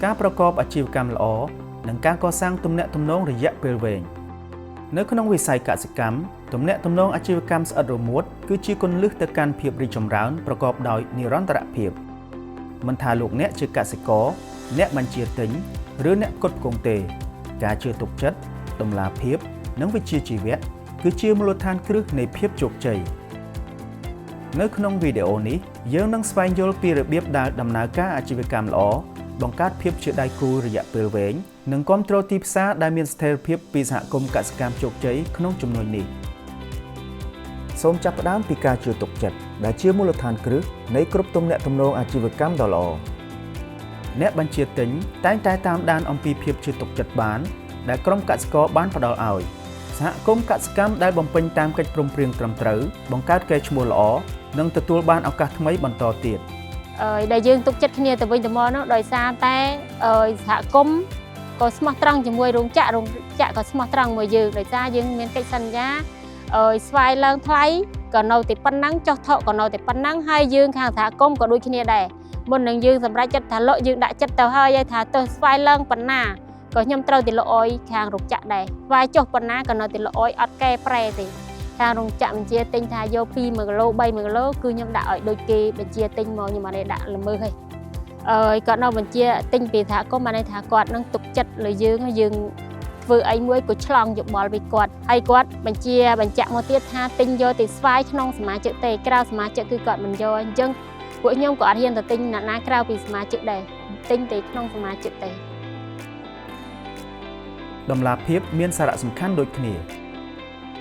ការប្រកបអាជីវកម្មល្អនិងការកសាងទំនាក់ទំនងរយៈពេលវែងនៅក្នុងវិស័យកសិកម្មទំនាក់ទំនងអាជីវកម្មស្អិតរមួតគឺជាគន្លឹះទៅកាន់ភាពរីកចម្រើនប្រកបដោយនិរន្តរភាពមិនថាលោកអ្នកជាកសិករអ្នកបញ្ជាទិញឬអ្នកផ្គត់ផ្គង់ទេការជឿទុកចិត្តតម្លាភាពនិងវិជ្ជាជីវៈគឺជាមូលដ្ឋានគ្រឹះនៃភាពជោគជ័យនៅក្នុងវីដេអូនេះយើងនឹងស្វែងយល់ពីរបៀបដែលដំណើរការអាជីវកម្មល្អបង្កើតភាពជាដៃគូរយៈពេលវែងនិងគាំទ្រទីផ្សារដែលមានស្ថិរភាពពីសហគមន៍កសិកម្មជោគជ័យក្នុងជំនួញនេះសូមចាប់ផ្ដើមពីការជឿទុកចិត្តដែលជាមូលដ្ឋានគ្រឹះនៃគ្រប់ទំនាក់ទំនងអាជីវកម្មដ៏ល្អអ្នកបញ្ជាទិញតែងតែតាមដានអំពីភាពជឿទុកចិត្តបានដែលក្រុមកសិករបានផ្ដល់ឲ្យសហគមន៍កសិកម្មដែលបំពេញតាមកិច្ចព្រមព្រៀងត្រឹមត្រូវបង្កើតកេរ្តិ៍ឈ្មោះល្អនិងទទួលបានឱកាសថ្មីបន្តទៀត ដែលយើងទុកចិត្តគ្នាទៅវិញទៅមកនោះដោយសារតែសហគមន៍ក៏ស្មោះត្រង់ជាមួយរោងចក្ររោងចក្រក៏ស្មោះត្រង់មួយយើងដោយសារយើងមានកិច្ចសន្យាស្វាយឡើងថ្លៃក៏នៅតែប៉ុណ្ណឹងចុះថកក៏នៅតែប៉ុណ្ណឹងហើយយើងខាងសហគមន៍ក៏ដូចគ្នាដែរមុននឹងយើងសម្រេចចិត្តថាលក់យើងដាក់ចិត្តទៅហើយថាទៅស្វាយឡើងប៉ុណ្ណាក៏ខ្ញុំត្រូវតែលក់អោយខាងរោងចក្រដែរស្វាយចុះប៉ុណ្ណាក៏នៅតែលក់អោយអត់កែប្រែទេខាងរោងចក្របញ្ជាទិញថាយក2 1គីឡូ3 1គីឡូគឺខ្ញុំដាក់ឲ្យដូចគេបញ្ជាទិញមកខ្ញុំអត់ได้ដាក់ល្មើសទេអើយគាត់នៅបញ្ជាទិញពីសហគមន៍បានន័យថាគាត់នឹងទុកចិត្តលើយើងយើងធ្វើអីមួយក៏ឆ្លងយោបល់ពីគាត់ហើយគាត់បញ្ជាបញ្ជាក់មកទៀតថាទិញយកទៅស្វាយក្នុងសមាជិកទេក្រៅសមាជិកគឺគាត់មិនយកអញ្ចឹងពួកខ្ញុំក៏អត់ហ៊ានទៅទិញអ្នកណាក្រៅពីសមាជិកដែរទិញតែក្នុងសមាជិកទេ តម្លាភាពមានសារៈសំខាន់ដូចគ្នា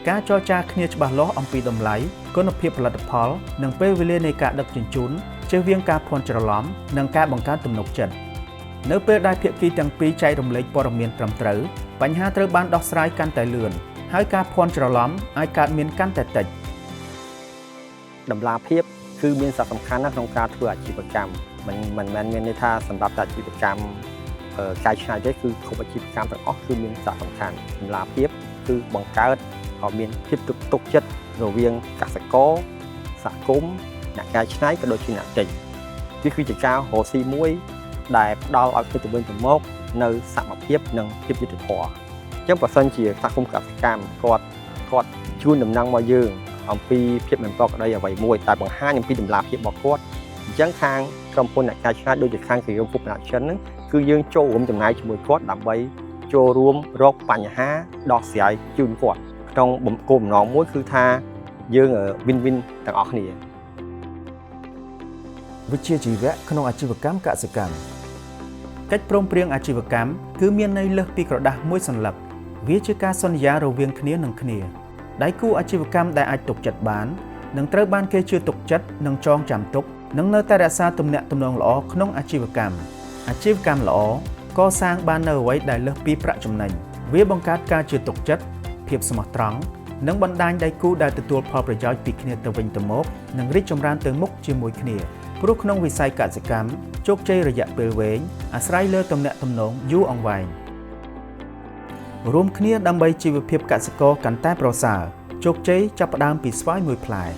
ការចរចាគ្នាច្បាស់លាស់អំពីតម្លៃគុណភាពផលិតផលនិងពេលវេលានៃការដឹកជញ្ជូនជៀសវាងការភ័ន្តច្រឡំនិងការបង្កើតទំនុកចិត្តនៅពេលដែលភាគីទាំងពីរចែករំលែកព័ត៌មានត្រឹមត្រូវបញ្ហាត្រូវបានដោះស្រាយកាន់តែលឿនហើយការភ័ន្តច្រឡំអាចកើតមានកាន់តែតិច តម្លាភាពគឺមានសារៈសំខាន់ណាស់ក្នុងការធ្វើអាជីវកម្មមិនមិនមែនមានន័យថាសម្រាប់តែអាជីវកម្មកែច្នៃទេគឺគ្រប់អាជីវកម្មទាំងអស់គឺមានសារៈសំខាន់តម្លាភាពគឺបង្កើតឲ្យមានភាពទុកចិត្តរវាងកសិករសហគមន៍អ្នកកែច្នៃក៏ដូចជាអ្នកទិញវាគឺជាការរកស៊ីមួយដែលផ្ដល់ឲ្យគ្នាទៅវិញទៅមកនៅសមភាពនិងភាពយុត្តិធម៌អញ្ចឹងបើសិនជាសហគមន៍កសិកម្មគាត់គាត់ជូនដំណឹងមកយើងអំពីភាពមិនប្រក្រតីអ្វីមួយតែបង្ហាញអំពីតម្លាភាពរបស់គាត់អញ្ចឹងខាងក្រុមហ៊ុនអ្នកកែច្នៃដូចជាខាងគិរមពុក Production ហ្នឹងគឺយើងចូលរួមចំណែកជាមួយគាត់ដើម្បីចូលរួមរកបញ្ហាដោះស្រាយជូនគាត់ក្នុងគោលបំណងមួយគឺថាយើង win win ទាំងអស់គ្នា វិជ្ជាជីវៈក្នុងអាជីវកម្មកសិកម្មកិច្ចព្រមព្រៀងអាជីវកម្មគឺមានន័យលើសពីក្រដាសមួយសន្លឹកវាជាការសន្យារវាងគ្នានឹងគ្នាដៃគូអាជីវកម្មដែលអាចទុកចិត្តបាននិងត្រូវបានគេជឿទុកចិត្តនិងចងចាំទុកនិងនៅតែរក្សាទំនាក់ទំនងល្អក្នុងអាជីវកម្មអាជីវកម្មល្អកសាងបាននៅអ្វីដែលលើសពីប្រាក់ចំណេញវាបង្កើតការជឿទុកចិត្តភាពស្មោះត្រង់និងបណ្ដាញដៃគូដែលទទួលផលប្រយោជន៍ពីគ្នាទៅវិញទៅមកនិងរីកចម្រើនទៅមុខជាមួយគ្នាព្រោះក្នុងវិស័យកសិកម្មជោគជ័យរយៈពេលវែងអាស្រ័យលើទំនាក់ទំនងយូរអង្វែងរួមគ្នាដើម្បីជីវភាពកសិករកាន់តែប្រសើរជោគជ័យចាប់ផ្ដើមពីស្វាយមួយផ្លែ។